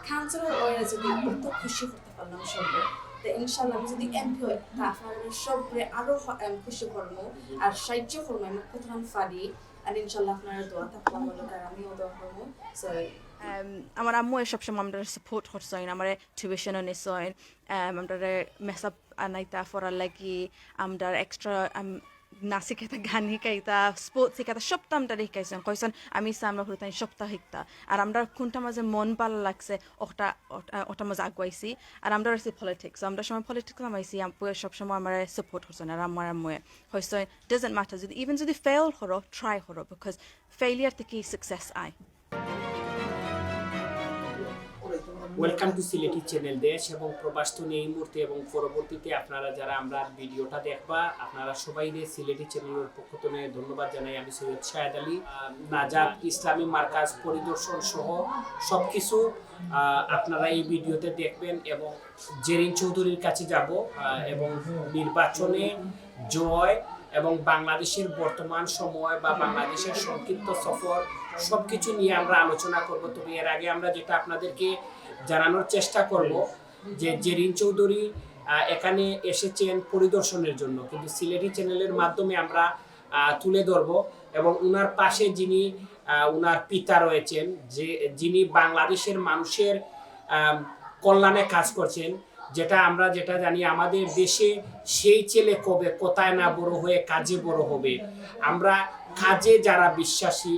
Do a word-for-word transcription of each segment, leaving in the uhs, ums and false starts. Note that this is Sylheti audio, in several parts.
কাউন্সিলর অইয়া যদি অত খুশি করতা পারলাম সবরে, তে ইনশাআল্লাহ আমি যদি এমপি অই, তে আপনারারে সবরে আরো হ-, এম, খুশি করমু, আর সাহায্য করমু আমি কতখান পারি। আর ইনশাআল্লাহ আপনারার দোয়া থাকবো আমার লগে, আর আমিও দোয়া করমু। So, আম, আমার আম্মু সবসময় আমরারে সাপোর্ট করছইন, আমারে টিউশনও নিছইন, আম, আমরারে মেসাব আনাইতা পড়ার লাগি, আমরার এক্সট্রা নাচ শিখাইতা, গান শিখাইতা, স্পোর্টস শিখাইতা, সবতা আমরারে শিখাইছইন। কইছইন, আমি ইচ্ছা আমরা হুরুতাইন সবতা শিখতা। আর আমরার কোনটা মাঝে মন ভালা লাগছে, ওটা, ওটা, ওটার মাঝে আগুয়াইছি। আর আমরা রইছি পলিটিক্স, আমরা সময় পলিটিক্স নামাইছি, আম্মু সবসময় আমারে সাপোর্ট করছইন। আর আমার আম্মু কইছইন, doesn't matter, যদি, even যদি ফেল করো, ট্রাই করো, বিকজ ফেলিয়ার থেকে সাকসেস আয়। ওয়েলকাম টু সিলেটি চ্যানেল। দেশ এবং প্রবাস তনে এই মুহূর্তে এবং পরবর্তীতে আপনারা যারা আমরার ভিডিওটা দেখবা, আপনারা সবাইরে সিলেটি চ্যানেলের পক্ষ তনে ধন্যবাদ জানাই। আমি সৈয়দ শাহেদ আলী। আহ, নাজাত ইসলামী মার্কাজ পরিদর্শন সহ সবকিছু, আহ, আপনারা এই ভিডিওতে দেখবেন এবং জেরিন চৌধুরীর কাছে যাব, আহ, এবং নির্বাচনে জয় এবং বাংলাদেশের বর্তমান সময় বা বাংলাদেশের সংক্ষিপ্ত সফর, সবকিছু নিয়ে আমরা আলোচনা করব। তবে এর আগে আমরা যেটা আপনাদেরকে জানানোর চেষ্টা করব যে জেরিন চৌধুরী, আহ, এখানে এসেছেন পরিদর্শনের জন্য, কিন্তু সিলেটি চ্যানেলের মাধ্যমে আমরা, আহ, তুলে ধরব এবং উনার পাশে যিনি, আহ, উনার পিতা রয়েছেন, যে যিনি বাংলাদেশের মানুষের, আম, কল্যাণে কাজ করছেন। যেটা আমরা যেটা জানি, আমাদের দেশে সেই ছেলে কবে কোথায় না বড় হয়ে কাজে বড় হবে। আমরা কাজে যারা বিশ্বাসী,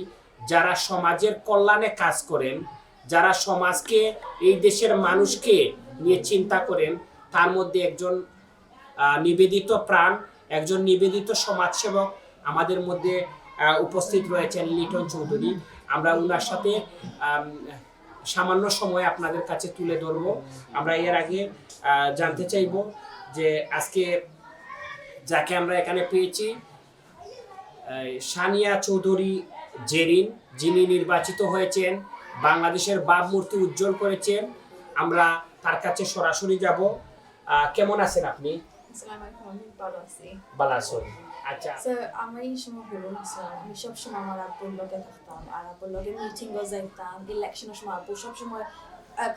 যারা সমাজের কল্যাণে কাজ করেন, যারা সমাজকে, এই দেশের মানুষকে নিয়ে চিন্তা করেন, তার মধ্যে একজন, আহ, নিবেদিত প্রাণ, একজন নিবেদিত সমাজসেবক আমাদের মধ্যে, আহ, উপস্থিত রয়েছেন লিটন চৌধুরী। আমরা ওনার সাথে, আম, সামান্য সময় আপনাদের কাছে তুলে ধরব। আমরা এর আগে, আহ, জানতে চাইব যে আজকে যাকে আমরা এখানে পেয়েছি, আহ, সানিয়া চৌধুরী জেরিন, যিনি নির্বাচিত হয়েছেন, বাংলাদেশের ভাবমূর্তি উজ্জ্বল করেছেন। আমরা তার কাছে সরাসরি যাব। আহ, কেমন আছেন আপনি? আসসালামু আলাইকুম, আমি ভালো আছি। ভালো আছেন? আচ্ছা। So, আমি এই সময় হলো না, so, আমি সবসময় আমার আব্বুর লগে থাকতাম, আর আব্বুর লগে মিটিংও যাইতাম, ইলেকশনের সময় আব্বু সবসময়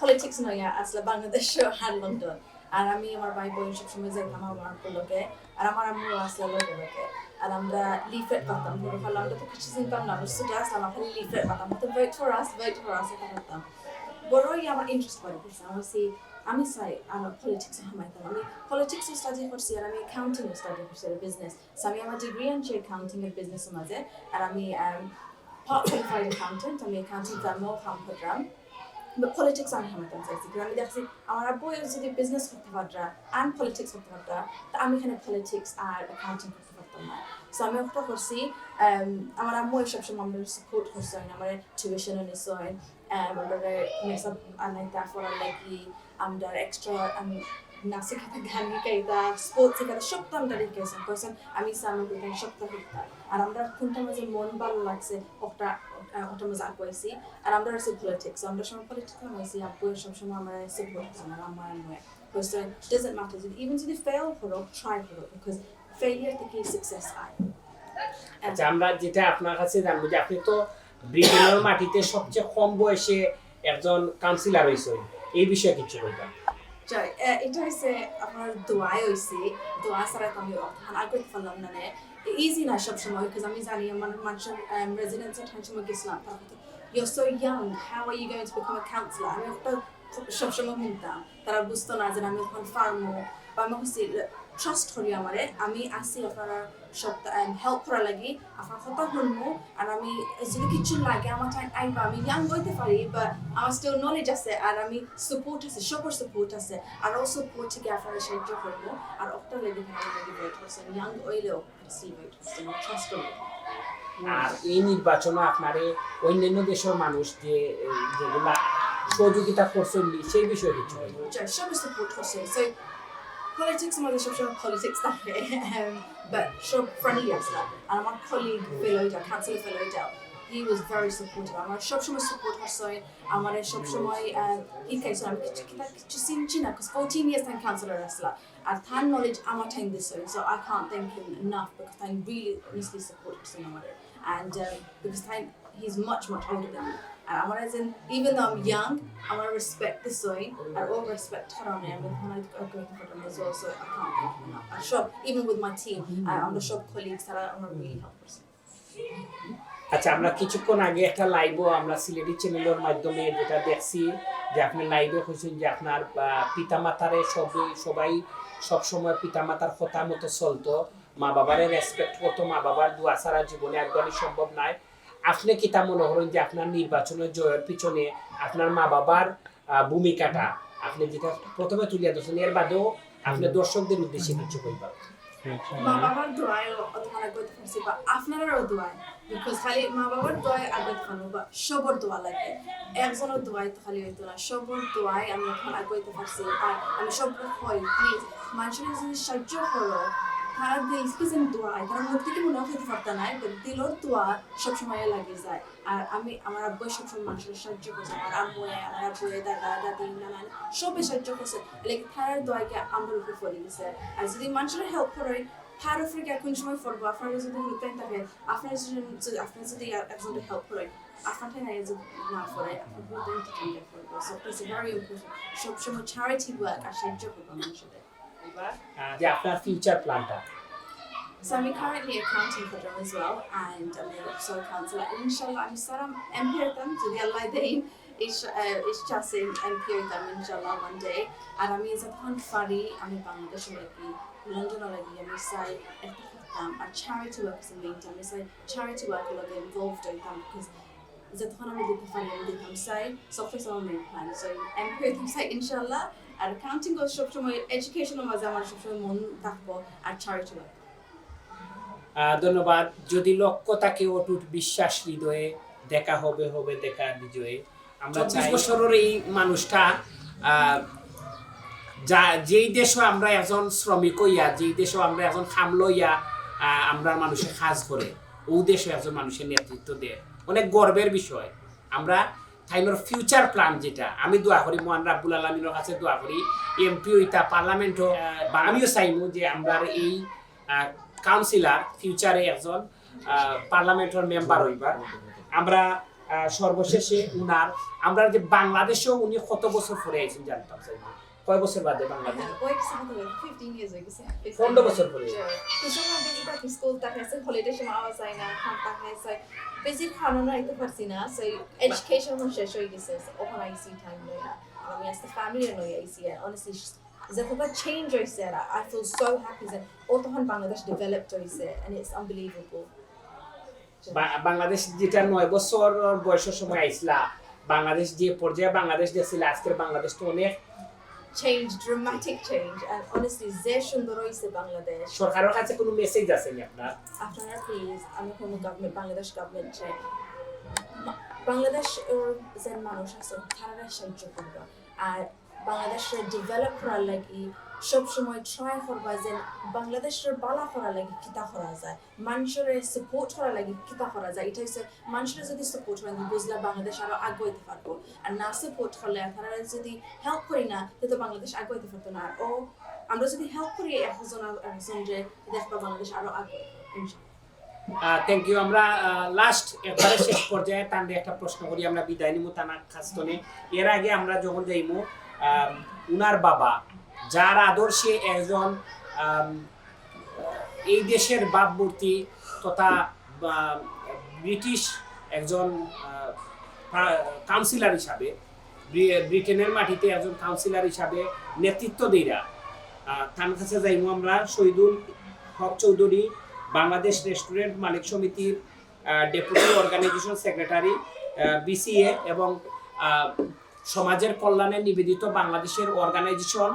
পলিটিক্স নয়া আসলে বাংলাদেশ আর লন্ডন। আর আমি আমার ভাই বোন সবসময় যাইতাম আমার আব্বুর লগে, আর আমার আম্মু আসলে লগে লগে। আর আমরা লিফলেট পাতাম, বড় হলাম, আমরা তো কিছু চিনতাম না, আমরা ছোট আসলাম, আমরা খালি লিফলেট পাতাম, তো vote for us, vote for us, এটা করতাম। বড়ই আমার ইন্টারেস্ট বাড়ি গেছে। আমার সেই, আমি চাই আমার পলিটিক্সে হামাইতাম। আমি পলিটিক্সও স্টাডি করছি, আর আমি অ্যাকাউন্টিংও স্টাডি করছি, আর বিজনেস। So, আমি আমার ডিগ্রি আনছি অ্যাকাউন্টিং আর বিজনেসের মাঝে, আর আমি পার্ট কোয়ালিফাইড অ্যাকাউন্টেন্ট, আমি অ্যাকাউন্টিং ফার্মও কাম করলাম। পলিটিক্স আমি হামাইতাম চাইছি, কিন্তু আমি দেখছি আমার আব্বু যদি বিজনেস করতে পাররা আর পলিটিক্স করতে পাররা, তা আমি এখানে পলিটিক্স আর অ্যাকাউন্টিং করতে পারতাম না। So, আমি ওটা করছি। আম, আমার আম্মু সবসময় আমার সাপোর্ট করছেন, আমার টিউশনও নিছেন, আমার মেসাব আনাইতা পড়ার লাগি, আমরা এক্সট্রা নাচ শিখাইতা, গান শিখাইতা, স্পোর্টস শিখাইতা, সবতা আমরারে শিখাইছইন। কইছইন, আমি ইচ্ছা আমরা সবতা শিখতা। আর আমরার কোনটা মাঝে মন ভালা লাগছে, ওটা, ওটা মাঝে আগুয়াইছি। আর আমরা রইছি পলিটিক্স, আমরা সময় পলিটিক্স নামাইছি, আব্বু সবসময় আমারে সাপোর্ট করছেন, আর আমার আম্মু কইছইন, doesn't matter, যদি, even যদি ফেল করো, ট্রাই করো, বিকজ ফেলিয়ার থেকে সাকসেস আয়। আচ্ছা, আমরা যেটা আপনার কাছে জানবো যে আপনি তো ব্রিটেনের মাটিতে সবচেয়ে কম বয়সে একজন কাউন্সিলর হইছেন, এই বিষয়ে কিছু বলবেন? জয়, এ, এটা হইছে আমার দোয়ায় হইছে, দোয়া ছাড়া তো আমি অতখান আগে করতে পারলাম না। ইজি না সব সময়, বিকজ আমি জানি আমার মানুষের রেজিডেন্সিয়াল টাইম সময় গেছিলাম, তারা কইতো, "You're so young, how are you going to become a councillor?" আমি একটা সবসময় শুনতাম, তারা বুঝতো না যে আমি ওখানে ফার্মও, বা আমি কইছি, "ট্রাস্ট করি আমারে, আমি আছি আপনারা সব হেল্প করার লাগি, আপনার কথা শুনবো।" আর আমি যদি কিছু লাগে আমার টাইম আইবা, আমি ইয়াং হইতে পারি, বা আমার স্টিল নলেজ আছে, আর আমি সাপোর্ট আছে, সবার সাপোর্ট আছে, আর ও সাপোর্ট থেকে আপনারা সাহায্য করবো। আর ওটার লাগি আপনারা আমাকে ভোট করছেন, ইয়াং হইলেও স্টিল ভোট করছেন, ট্রাস্ট করবো। আর এই নির্বাচনে আপনারে অন্যান্য দেশের মানুষ যে, যেগুলা সহযোগিতা করছেন, সেই বিষয়ে কিছু বলবেন? আচ্ছা, সবাই সাপোর্ট করছে। So, পলিটিক্স আমাদের সবসময় পলিটিক্স থাকে, বাট সব ফ্রেন্ডলি আসলে। আর আমার কলিগ ফেলো এটা, কাউন্সিলর ফেলো এটা, he was very supportive. আমার সবসময় সাপোর্ট করছে, আমার সবসময়, আহ, শিখাইছে। আমি কিছু, কিছু, কিছু চিনছি না, বিকজ ফোরটিন ইয়ার্স আমি কাউন্সিলর আসলাম। আর তার নলেজ আমার টাইম দিছে। So, I can't thank him enough, because তাই রিয়েলি অনেস্টলি সাপোর্ট করছেন আমারে। And, uh, বিকজ তাই, he's much, much older than me. আর আমার, as in, even though I'm young, আমার রেসপেক্ট দিছই, আর ও রেসপেক্ট কারণে আমি এখন আর আর করতে পারতাম না। So, so I can't, আর সব, even with my team, আর আমরা সব কলিগস, তারা আমরা রিয়েলি হেল্প করছে। আচ্ছা, আমরা কিছুক্ষণ আগে একটা লাইভও আমরা সিলেটি চ্যানেলের মাধ্যমে যেটা দেখছি, যে আপনি লাইভে কইছেন যে আপনার আহ, পিতামাতারে সবাই সবাই সবসময় পিতামাতার কথা মতো চলতো, মা বাবারে রেসপেক্ট করতো, মা বাবার দোয়া ছাড়া জীবনে আগানি সম্ভব নয়। আপনি কিতা মনে করেন যে আপনার নির্বাচনের জয়ের পিছনে আপনার মা বাবার আহ, ভূমিকাটা আপনি যেটা প্রথমে তুলিয়া ধরছেন, এর বাদেও আপনি দর্শকদের উদ্দেশ্যে কিছু কইবা? মা বাবার দোয়ায় অতখান আগাইতে পারছি, বা আপনারারও দোয়ায়, বিকজ খালি মা বাবার দোয়ায় আগাইতে পারবো, বা সবর দোয়া লাগে। একজনের দোয়ায় তো খালি হইতো না, সবর দোয়ায় আমি এখন আগাইতে পারছি। আর আমি সব হয়, প্লিজ, মানুষের যদি সাহায্য করো, তারা দিল থেকে যেন দোয়ায়, তারা মুখ থেকে মনে হইতে পারতা নাই, but দিলর দোয়া সবসময় লাগে যায়। আর আমি, আমার আব্বু সবসময় মানুষের সাহায্য করছে, আমার আম্মু, আমার আব্বু, দাদা, দাদি, নানা, সবে সাহায্য করছে। লাইক, তারার দোয়ায় আমরা উপরে পড়ে গেছে। আর যদি মানুষের হেল্প করে, তার উপরে গিয়া কোন সময় পড়বো? আপনারা যদি হুরুতাইন থাকে, আপনারা যদি, যদি, আপনারা যদি একজনকে হেল্প করে, আপনার ঠাই নাই যদি না করে, আপনার হুরুতাইন তো চিন্তা করবো। So it's very important। সবসময় চ্যারিটি ওয়ার্ক আর সাহায্য করবো মানুষদের। আহ, যে আপনার ফিউচার প্ল্যানটা? So I'm currently accounting for them as well, and I'm a soil councillor. And inshallah, আমি সারা এমপি হইতাম যদি আল্লাহ দেইন। ইচ্ছা আছে এমপি হইতাম ইনশাল্লাহ ওয়ান ডে। আর আমি যতক্ষণ পারি আমি বাংলাদেশে লাগি, লন্ডনে লাগি, আমি চাই একটা করতাম। আর চ্যারিটি ওয়ার্ক ইজ মেইন, আমি চাই চ্যারিটি ওয়ার্ক লগে ইনভলভড হইতাম, বিকজ যতক্ষণ আমি দিতে পারি আমি দিতাম চাই। So that's my main plan। So MP হইতাম চাই ইনশাল্লাহ। আর অ্যাকাউন্টিং সবসময়, এডুকেশনের মাঝে আমার সবসময় মন থাকবো, আর চ্যারিটি ওয়ার্ক। আহ, ধন্যবাদ। যদি লক্ষ্য থাকে অটুট বিশ্বাস হৃদয়ে, দেখা হবে, হবে দেখা বিজয়ে। আমরা চব্বিশ বছরের এই মানুষটা, আহ, যা, যেই দেশো আমরা একজন শ্রমিক হইয়া, যেই দেশো আমরা একজন কামলা হইয়া, আহ, আমরা মানুষের কাজ করে, ও দেশো একজন মানুষের নেতৃত্ব দেয়, অনেক গর্বের বিষয়। আমরা তাইনর ফিউচার প্ল্যান যেটা, আমি দোয়া করি, মহান রাব্বুল আলামিনের কাছে দোয়া করি, এমপি হইতা, পার্লামেন্টও, আহ, বা আমিও চাইমু যে আমরা এই কাউন্সিলর ফিউচারে একজন পার্লামেন্টর মেম্বার হইবা। আমরা আহ, সর্বশেষে উনার, আমরা যে বাংলাদেশেও উনি কত বছর পরে আইছেন জানতাম চাইবো, কয় বছর বাদে বাংলাদেশ? হ্যাঁ, কয়েক বছর হলো, ফিফটিন ইয়ার্স হয়ে গেছে। পনেরো বছর পরে। কিছু সময় বেশি থাকি, স্কুল থাকি, আছে হলিডে সময় আওয়া যায় না, খান থাকি, আছে বেশি খানো না, আইতে পারছি না, সেই এডুকেশন শেষ হয়ে গেছে, so ওখানে আইসি টাইম লইয়া, আমি আজকে ফ্যামিলি লইয়া আইসি, আর অনেস্টলি যতটা চেঞ্জ হয়েছে, আর I feel so happy যে ও তখন বাংলাদেশ ডেভেলপড হয়েছে, and it's unbelievable। বা-, বাংলাদেশ যেটা নয় বছর বয়সের সময় আইসলা, বাংলাদেশ যে পর্যায়ে বাংলাদেশ দেখছিল, আজকের বাংলাদেশ তো অনেক change, dramatic change, and honestly যে সুন্দর হয়েছে বাংলাদেশ। সরকারের কাছে কোনো মেসেজ আছে নি আপনার? আপনারা প্লিজ, আমি কোনো গভর্নমেন্ট, বাংলাদেশ গভর্নমেন্ট চাই, বাংলাদেশ যে মানুষ আছে তারা সাহায্য করবা। আর বাংলাদেশে ডেভেলপ করার লাগি সবসময় ট্রাই করবা যে বাংলাদেশের বালা করার লাগি কিতা করা যায়, মানুষের সাপোর্ট করার লাগি কিতা করা যায়। এটা হচ্ছে মানুষের যদি সাপোর্ট হয়, বুঝলা বাংলাদেশ আরো আগুয়াইতে পারবো। আর না সাপোর্ট করলে, আর তারা যদি হেল্প করি না, তে তো বাংলাদেশ আগুয়াইতে পারতো না। আর ও, আমরা যদি হেল্প করি একজন আর একজন, যে দেখবা বাংলাদেশ আরো আগুয়াইতে পারবো, ইনশাআল্লাহ। Thank you. আমরা লাস্ট একবারে শেষ পর্যায়ে তানরে একটা প্রশ্ন করি, আমরা বিদায় নিমু তানার কাছ তনে। এর আগে আমরা যখন যাইমু, আহ, উনার বাবা, যার আদর্শে একজন আম, এই দেশের ভাবমূর্তি তথা, আহ, ব্রিটিশ একজন, আহ, প্রা-, কাউন্সিলর হিসাবে, ব্রি-, ব্রিটেনের মাটিতে একজন কাউন্সিলর হিসাবে নেতৃত্ব দেইরা, আহ, তার কাছে যাইমু আমরা। শহীদুল হক চৌধুরী, বাংলাদেশ রেস্টুরেন্ট মালিক সমিতির, আহ, ডেপুটি অর্গানাইজেশন সেক্রেটারি, আহ, বিসিএ, এবং, আহ, সমাজের কল্যাণে নিবেদিত বাংলাদেশের অর্গানাইজেশন,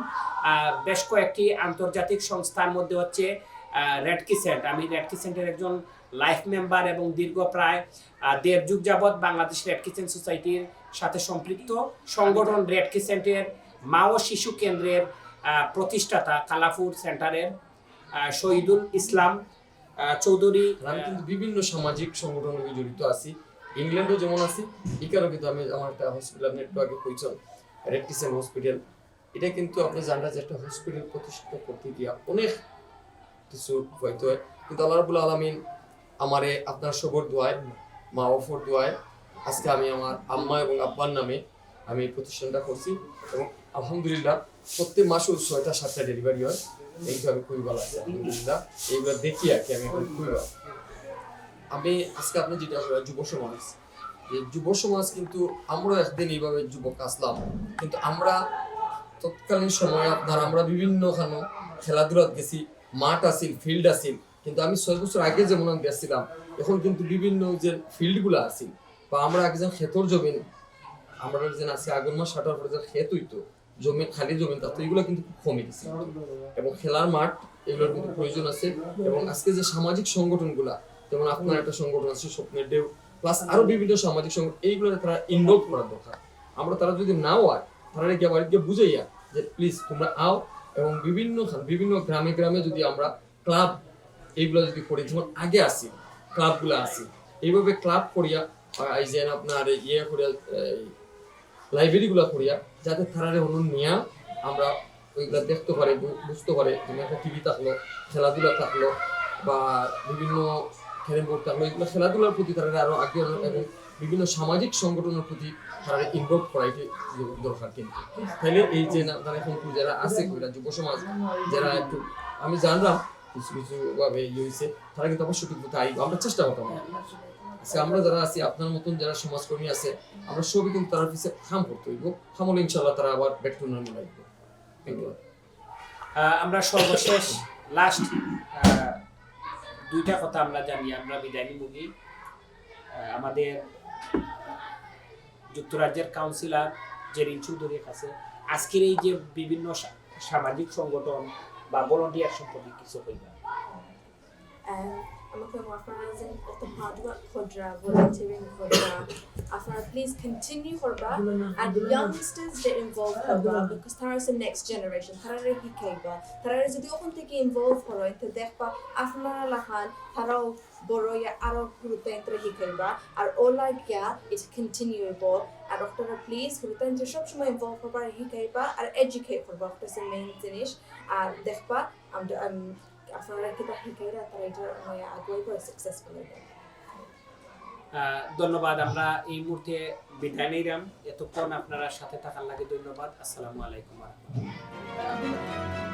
আহ, বেশ কয়েকটি আন্তর্জাতিক সংস্থার মধ্যে হচ্ছে, আহ, রেড ক্রিসেন্ট। আমি রেড ক্রিসেন্টের একজন লাইফ মেম্বার এবং দীর্ঘ প্রায়, আহ, দেড় যুগ যাবৎ বাংলাদেশ রেড ক্রিসেন্ট সোসাইটির সাথে সম্পৃক্ত। সংগঠন রেড ক্রিসেন্টের মা ও শিশু কেন্দ্রের, আহ, প্রতিষ্ঠাতা কালাফুর সেন্টারের, আহ, শহীদুল ইসলাম, আহ, চৌধুরী, আর আমি কিন্তু বিভিন্ন সামাজিক সংগঠনের লগে জড়িত আছি। ইংল্যান্ডও যেমন আছি, এখানেও কিন্তু আমি আমার একটা হসপিটাল, আপনি একটু আগে কইছেন, রেড ক্রিসেন্ট হসপিটাল, এটা কিন্তু আপনি জানরা যে একটা হসপিটাল প্রতিষ্ঠিত করতে গিয়া অনেক কিছু হইতে হয়, কিন্তু আল্লাহ রাব্বুল আলামিন আমারে আপনার সবর দোয়ায়, মা বাফর দোয়ায়, আজকে আমি আমার আম্মা এবং আব্বার নামে আমি এই প্রতিষ্ঠানটা করছি এবং আলহামদুলিল্লাহ প্রত্যেক মাসেও ছয়টা সাতটা ডেলিভারি হয়। এইটা আমি খুবই ভালো আছি আলহামদুলিল্লাহ। এইগুলো দেখি আর কি আমি এখন খুবই ভালো। আমি আজকে আপনি যেটা বললেন, যুব সমাজ, যে যুব সমাজ কিন্তু আমরা একদিন এইভাবে যুবক আসলাম, কিন্তু আমরা তৎকালীন সময় আপনার আমরা বিভিন্ন খানো খেলাধুলাত গেছি, মাঠ আছিল, ফিল্ড আছিল, কিন্তু আমি ছয় বছর আগে যেমন আমি গেছিলাম, এখন কিন্তু বিভিন্ন যে ফিল্ডগুলো আছিল বা আমরা আগে যেন খেতর জমিন, আমরা যেন আজকে আগর মাস আটার পরে যেন খেত হইতো, জমিন, খালি জমিন থাকতো, এগুলো কিন্তু খুব কমে গেছে। এবং খেলার মাঠ, এগুলোর কিন্তু প্রয়োজন আছে। এবং আজকে যে সামাজিক সংগঠনগুলা, যেমন আপনার একটা সংগঠন আছে স্বপ্নের ঢেউ, প্লাস আরো বিভিন্ন সামাজিক সংগঠন, এইগুলোতে তারা ইনভলভ করার দরকার। আমরা তারা যদি নাও হয়, তারা গিয়ে বাড়িতে গিয়ে বুঝাইয়া যে প্লিজ তোমরা আও, এবং বিভিন্ন খান-, বিভিন্ন গ্রামে গ্রামে যদি আমরা ক্লাব এইগুলো যদি করি, যেমন আগে আসি, ক্লাবগুলো আসি, এইভাবে ক্লাব করিয়া, আহ, এই যে আপনার ইয়ে করিয়া, এই লাইব্রেরিগুলো করিয়া, যাতে তারারে হলো নিয়া আমরা ওইগুলা দেখতে পারে, বু-, বুঝতে পারে, যেমন একটা টিভি থাকলো, খেলাধুলা থাকলো, বা বিভিন্ন ক্যারেম বোর্ড থাকলো, এগুলো খেলাধুলার প্রতি তারা আরো আগে এবং বিভিন্ন সামাজিক সংগঠনের প্রতি তারা ইনভলভ করাইতে দরকার। কিন্তু তাহলে এই যে না, তারা এখন যারা আছে কইরা যুব সমাজ, যারা একটু আমি জানলাম কিছু কিছু ভাবে ইয়ে হয়েছে, তারা কিন্তু আবার সঠিক পথে আইব। আমরা চেষ্টা করতাম। আচ্ছা, আমরা যারা আছি, আপনার মতন যারা সমাজকর্মী আছে, আমরা সবই কিন্তু তারা পিছে কাম করতে হইব। কাম হলে ইনশাল্লাহ তারা আবার ব্যাক টু নর্মাল আসবে। ধন্যবাদ। আহ, আমরা সর্বশেষ লাস্ট দুইটা কথা আমরা জানি, আমরা বিদায় নিমুগি। আহ, আমাদের যুক্তরাজ্যের কাউন্সিলর জেরিন চৌধুরীর কাছে আজকের এই যে বিভিন্ন সা-, সামাজিক সংগঠন বা ভলান্টিয়ার সম্পর্কে কিছু কইবা। And আমাকে আপনারা যে এত হার্ড ওয়ার্ক কররা, ভলান্টিয়ারিং কররা, আপনারা প্লিজ কন্টিনিউ করবা। আর ইয়াংস্টার্স যে ইনভলভ করবা, বিকজ তারা হচ্ছে নেক্সট জেনারেশন, তারারে শিখাইবা। তারারে যদি ওখান থেকে ইনভলভ করো, এতে দেখবা আপনারা লাখান তারাও বড় ইয়া আরো গুরুত্ব এনতরে শিখাইবা। আর ওলা গিয়া ইট কন্টিনিউ হইব। আর আপনারা প্লিজ গুরুত্ব এনতরে সবসময় ইনভলভ করবা, শিখাইবা আর এডুকেট করবা, ওটা হচ্ছে মেইন জিনিস। আর দেখবা আমরা আম, আপনারা কিতা শিখাইরা, তারা এটা মানে আগুয়াই করে সাকসেসফুল হইব। আহ, ধন্যবাদ। আমরা এই মুহূর্তে বিদায় নিলাম। এতক্ষণ আপনারা সাথে থাকার লাগি ধন্যবাদ। আসসালামু আলাইকুম ওয়া রাহমাতুল্লাহ।